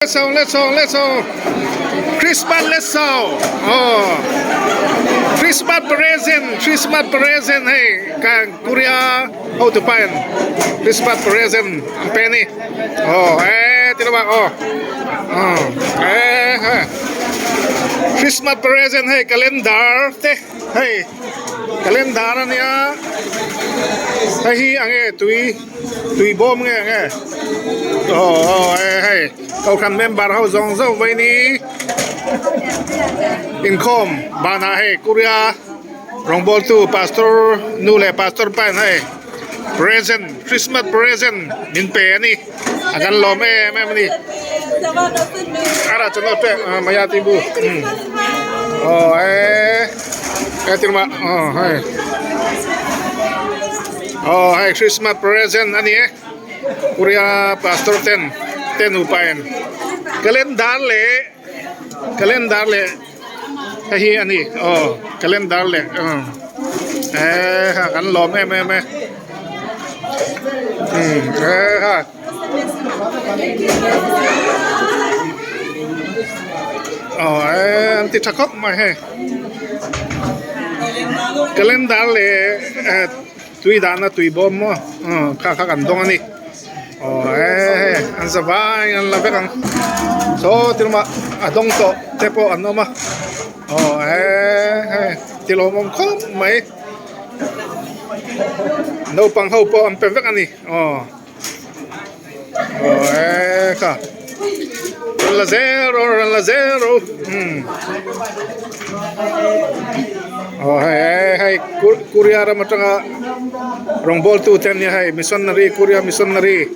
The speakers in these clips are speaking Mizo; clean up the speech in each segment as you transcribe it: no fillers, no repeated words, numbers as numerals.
Let's go, let's go, let's go. Christmas, let's go. Oh. Christmas present, Christmas present hei kan Korea ho tu pan. Christmas present ang pe ni. Oh, eh ti lo oh. Oh, eh eh. Christmas present hei calendar te hei calendar ania. Hei hi ange tui tui bawm nge nge. Oh, oh eh hei Kohhran member ho zawng zawng vei ni inkhawm banah hei Korea rawngbawltu pastor nu leh pastor pa in hei present Christmas present min pe a ni a kan lawm em em a ni ara chu note maya tih bu aw eh eh tirh mah aw hei aw hei Christmas present a ni e. Korea pastor ten te nupa in calendar leh calendar leh hei hi a ni aw calendar leh eh ha kan lawm em em e umm eh ha aw eh an ti tha khawp mai hei calendar leh eh. Tui dahna tui bawm maw kha kha kan dawng a ni aw he an za vai an la vek ang saw ti lamah a dawng tawh te pawh an awm a aw he hei ti lawmawm khawp mai naupang ho pawh an pe vek a ni aw aw he kha rawn la zel rawh rawn la zel rawh umm aw hei hei Korea ram atanga rawngbawltu te an nia hei missionary Korea missionary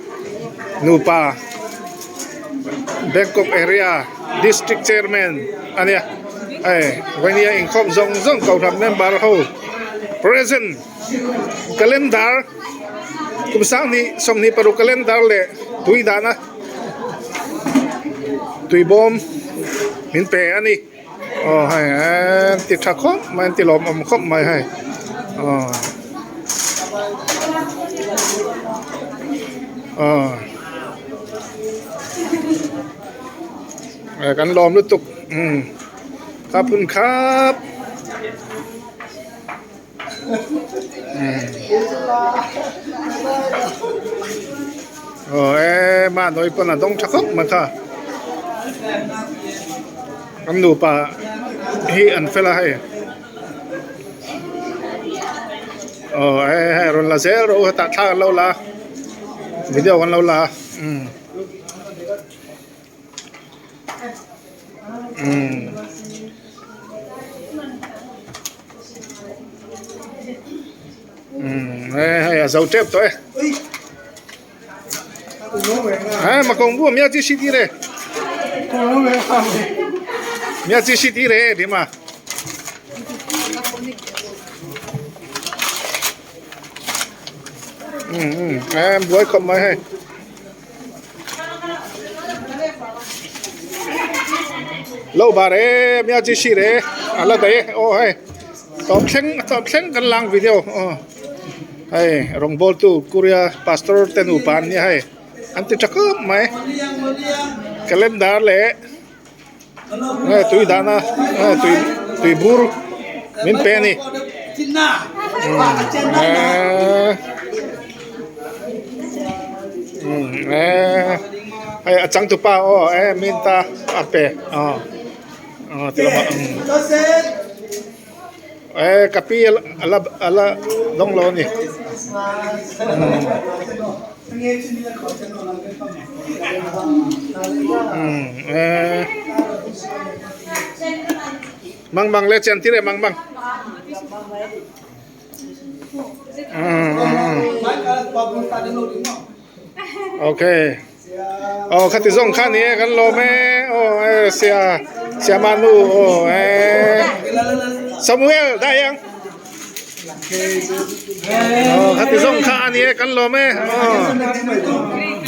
nupa Bangkok area district chairman a nia hei vawnia inkhawm zawng zawng kohhran member ho present calendar kum sanghnih 26 calendar leh tui dahna tui bawm min pe a ni aw hei an ti tha khawp mai an ti lawmawm khawp mai hei aw aw kan lawm lutuk umm kha phun khap. Aw e mahni pawn a dawng tha khawp mai kha an nupa hi an fel a hei aw e hei rawn la zel rawh u hetah thla kan lo la a video kan lo la a umm. Hei a zo tep tawh e eh ma kong bu mia chi si ti re mia chi si ti re di ma eh buai khawp mai hei. Lo bar e mia chi si re a la daih e aw hei tawp thleng tawp thleng kan lang video aw hei rawngbawltu Korea pastor te nupa an nia hei an ti tha khawp mai calendar leh nge tui dahna nge tui tui bur min pe a ni umm eee hei a changtupa aw e min ta a pe aw aw ti lamah e ka pi ala ala dawng lo a ni. Mang mang le chen tir e mang mang. Ok. Oh khati zawng kha ni e kan lawm e. Oh e sia sia manu oh e Samuel dai ang. Oh khati zawng kha ani e kan lawm e. Oh.